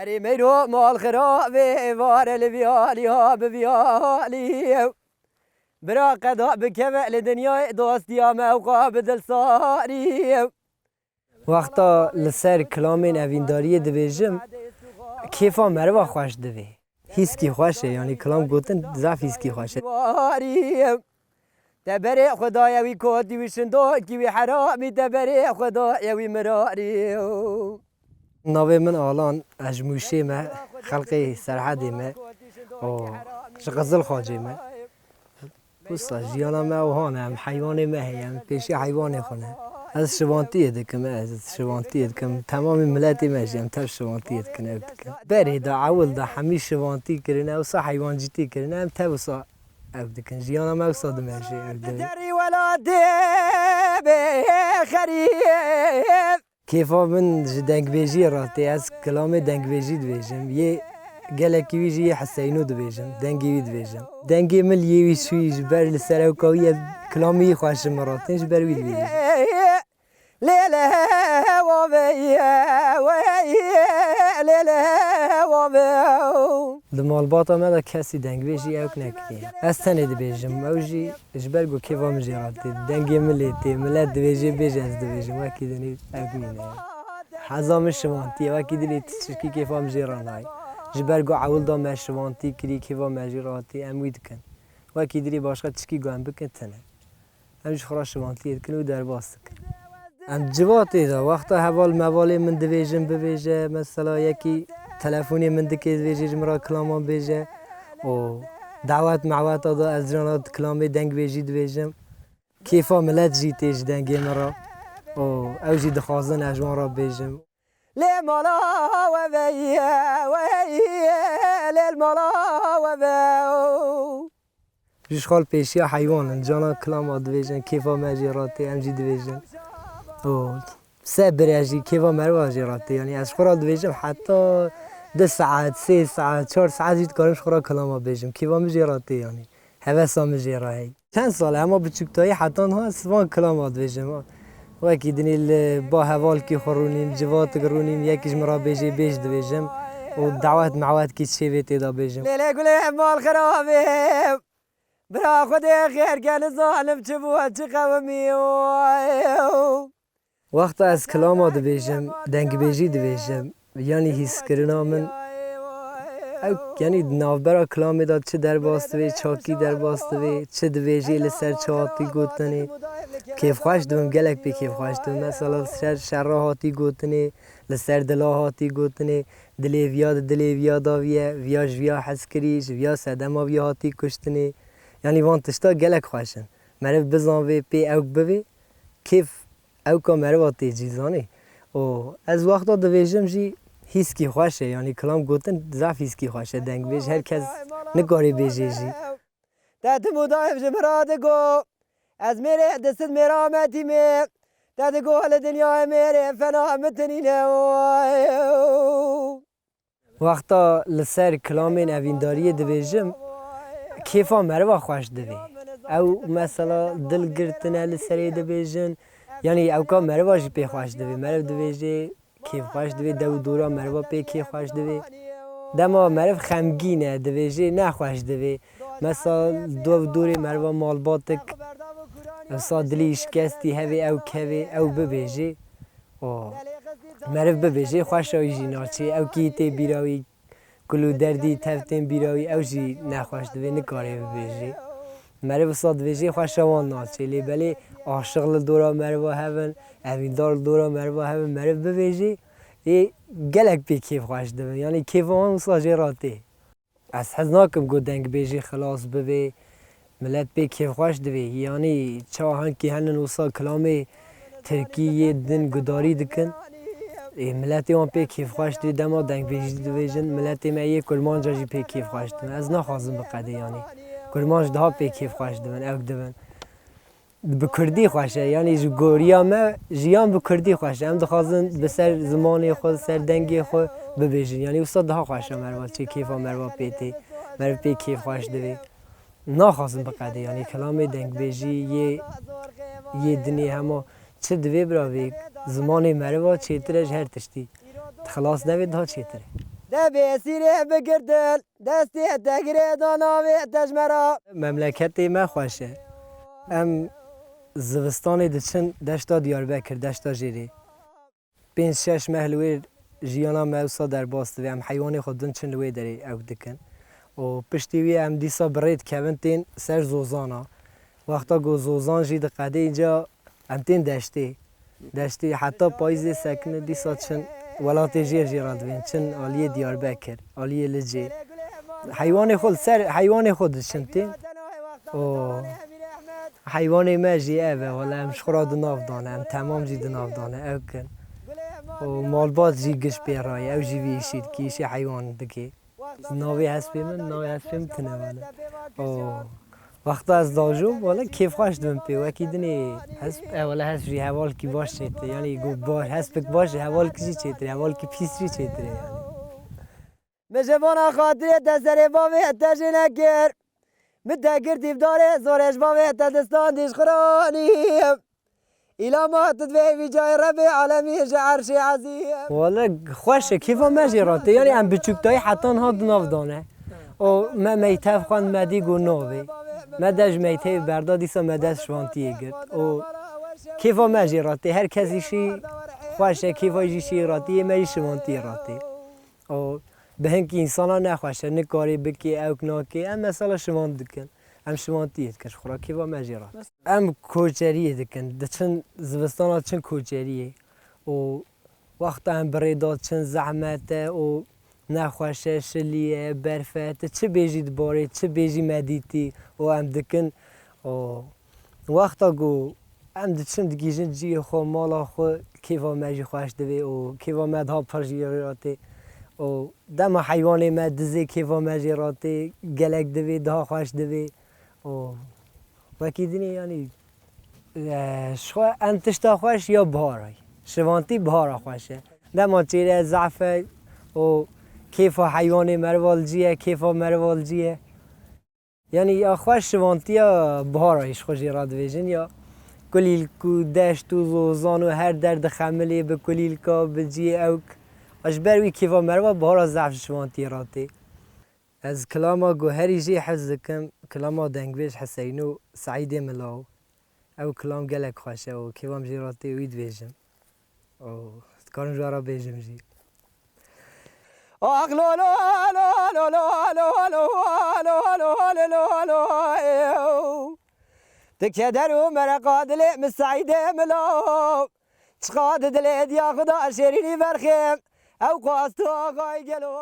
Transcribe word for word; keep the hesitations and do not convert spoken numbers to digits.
Rê meyro mal xirabê vare li vî alî ha bi vî alî. Bira qeda bikeve li dinyayê dostiya me ewqa bi dilsarî. Wexta li ser kilamên evîndariyê dibêjim, kêfa meriva xweş divê. Hîskî xweş e, yanî kilam gotin zaf hîskî xweş e. Warî. Te berê xwe daye wî kotî wî şindokî wî heramî, te berê xwe daye wî mirarî. Navê min Alan, ez ji Mûşê me, xelkê Serhedê me û ji Qizilxacê me. Wisa jiyana me ew han e, em heywanê me heye, em pêşiya heywanê xwe ne. Ez şivantiyê dikim, ez şivantiyê dikim. Temamî miletê me jî em tev şivantiyê dikin, ew dikin. Berê de, ewil de hemî şivantî kirine, wisa heywancîtî kirine, em tev wisa ew dikin. Jiyana me wisa dimeşe, ew dikin. Derî welatê bê xerîf. Kêfa min ji dengbêjiyê re tê. Ez kilamê dengbêjî dibêjim. Yê gelekî wî jî yê Heseyno dibêjim. Dengê wî dibêjim. Dengê min li yê wî çûyî ji ber li ser ewka wî ye, kilamê wî xweş ji min re tên, ji ber wî dibêjim. Lê li hewa ve ye, wey, lê li hewa ve. Di malbata me de kesî dengbêjî ewk nekiriye. Ez tenê dibêjim, ew jî ji ber ku kêfa min jê re tê. Dengê min lê tê. Milet dibêje bêje, ez dibêjim. Wekî dinê ewk nîne. Heza min şivantî ye. Wekî dinê tu çirkî kêfa min jê re nayê. Ji ber ku ewil da me şivantî kirî, kêfa me jê re tê, em wî dikin. Wekî dinê başqa çirkî ku em bikin tune. Em ji xwe re şivantiyê dikin û derbas dikin. Em civatê de wexta heval mevalê min dibêjin bibêje, mesela yekî telefonê min dike dibêje ji min re kilaman bêje û dawet meweta de ez jana kilamê dengbêjî dibêjim. Kêfa milet jî tê ji dengê min re û ew jî dixwazin ez ji wan re bêjim. Lê mala we veye, weye, lê mala we ve. Ji xal pêşiya heywan in, cana kilama dibêjin, kêfa me jê re tê, em jî dibêjin. Û se bire jî kêfa meriva jê re tê. Yanî ez ji xwe re dibêjim, heta du saet, sê saet, çar saet jî dikarim ji xwe re kilama bêjim. Kêfa min jê re tê yanî. Hevesa min jê re heye. Çend sal e, hema biçûktayî heta niha ez van kilama dibêjim. Wekî dinê li ba hevalkî xwe rûnîm, civatik rûnîm, yekî ji min re bêjê bêj dibêjim û dawet mewetkî çêvê tê de bêjim. Lêlê gulê mal xirabê, bira Xwedê xêr ke nizanim çi bû, çi qewimî. Wexta ez kilama dibêjim, dengbêjî dibêjim, yanî hîskirina min, ew, yanî di navbera kilamê de çi derbas divê, çakî derbas divê, çi dibêjê, li ser çi hatî gotinê, kêfxweş dibim, gelek pê kêfxweş dibim. Mesela li ser şerra hatî gotinê, li ser dila hatî gotinê, dilê viya di dilê viya daviye, viya ji viya hez kirî, ji viya sedema viya hatî kuştinê. Yanî van tişta gelek xweş in. Meriv bizanvê, pê ewk bivê, kêf ewka meriva tê cî zanî. Û ez wexta dibêjim jî hîskî xweş e, yanî kilam gotin zaf hîskî xweş e, dengbêj her kes nikarê bêjê jî. Te tim û dayim ji min re digo, ez mêrê disit mêra me tîmê, te digo li dinyayê mêrê fena min tinîne. Wexta li ser kilamên evîndariyê dibêjim, kêfa meriva xweş divê. Ew mesela dil girtine li serê dibêjin, yanî ewka meriva jî pê xweş divê. Meriv dibêjê kêfxweş divê, dew û dora meriva pê kêfxweş divê. Dema meriv xemgîn e, dibêjê nexweş divê. Mesela dew û dorê meriva malbatik, wisa dilî şikestî hevê ew kevê, ew bibêjê. Û meriv bibêjê, xweşa wî jî naçê, ewkî tê bîra wî, kul û derdî tev tên bîra wî, ew jî nexweş divê, nikarê bibêjê. Meriv wisa dibêjê, xweşa wan naçê, lê belê aşiq li dora meriva hev in, evîndar li dora meriva hev in, meriv bibêjê, ê gelek pê kêfxweş dibin, yanî kêfa wan wisa jê re tê. Ez hez nakim ku dengbêjî xilas bibê, milet pê kêfxweş divê. Yanî çawa hinkî henin wisa kilamê tirkî yê din gudarî dikin. Ê, miletê wan pê kêfxweş divê, dema dengbêjî dibêjin, miletê me yê kurmanca jî pê kêfxweş dibin. Ez naxwazim bi qedê yanî. Kurmanc daha pê kêfxweş dibin, ewk dibin. Bi kurdî xweş e, yanî ji goriya me jiyan bi kurdî xweş e. Em dixwazin bi ser zimanê xwe, ser dengê xwe bibêjin. Yanî wisa daha xweş e, meriva çê kêfa meriva pê tê, meriv pê kêf xweş divê. Naxwazim bi qedê, yanî kilamê dengbêjî yê, yê dinê hema çi divê bira vê zimanê meriva çêtir e ji her tiştî. Xilas nevê daha çêtir e. Te bêsîrê bigirtin, destê te girê da navê te ji me ra. Memleketê me xweş e. Em zivistanê diçin deşta Diyarbekir, deşta Jêrê. Pênc şeş meh li wê jiyana me wisa derbas dibe. Em heywanê xwe din çin li wê derê ew dikin. Û piştî wî em dîsa bi rê dikevin tên ser Zozana. Wexta ku Zozan jî diqedê, înca em tên deştê. Deştê heta payîzê sekine, dîsa çin welatê jêr jê re dibên, çin aliyê Diyarbekir, aliyê Licê. Heywanê xwe li ser, heywanê xwe diçin tên. Û heywanê me jî ev e, wele em ji xwe re di nav dane, em temam jî di nav dane, ew kin. Û malbat jî giş pê re ye, ew jî vî îşî dike, îşê heywan dike. Navê hespê min, navê hespê min tune wele. Û wexta ez dajom, wele kêfxweş dibim pê. Wekî dinê hesp, e, wele hesp jî hevalkî baş çêtir. Yanî ku baş, hespik baş jî hevalkî jî çêtir, hevalkî pîs jî çêtir e yanî. Min ji vana xatirê te serê bavê te jê nekir. Min te kir dîvdarê zorê ji bavê te distan dîş xiranî. Îlama tu divê vî cayê Rebê alemî ji erşê ezî. Wele xweş e, kêfa me jê re tê. Yanî em biçûktayî heta niha di nav dane. O me meytev xwend, me dî got navê. Me dest ji meytevê berda, dîsa me dest şivantiyê girt. O kêfa me jê re tê. Her kes îşî xweş e, kêfa jî şî re tê, yê me jî şivantiyê re tê. O bi hinkî însana nexweş e, nikarê bikê, ewk nakê. Em mesela şivand dikin. Em şivantiyê dikin, ji xwe re kêfa me jê re. Em koçeriyê dikin, diçin zivistana çin koçeriyê. Û wexta em bi rê de çin zehmet e û nexweş e, şilî ye, berf e, tu çi bêjî dibarê, çi bêjî me dîtî û em dikin. Û wexta ku em diçin digihîjin cihê xwe, mala xwe, kêfa me jî xweş divê û kêfa me daha pir jî re tê. Û dema heywanê me dizê kêfa me jê re tê, gelek divê, daha xweş divê. Û wekî dinê, yanî, e, ji xwe em tişta xweş ya bihar e. Şivantî bihara xweş e. Dema çêre zehf e û kêfa heywanê meriva li cî ye, kêfa meriva li cî ye. Yanî ya xweş şivantiya bihara jî ji xwe jê re dibêjin ya. Kulîlk û deşt û zozan û her der dixemilê bi kulîlka, bi ciyê ewk. Ji ber wî kêfa meriva bihara zehf ji şivantiyê re tê. Ez kilama ku herî jê hez dikim, kilama dengbêj Heseyno Seîdê Milaw. Ew kilam gelek xweş e û kêfa min jê re tê, wî dibêjim. Û dikarim ji we re bêjim jî. Ax lo lo lo lo lo lo lo lo lo lo lo lo ew. Ti keder û mereqa dilê min Seîdê Milaw. Çiqa di dilê diya xwe de şêrînî berxê. Ew qas tu axayî gelo.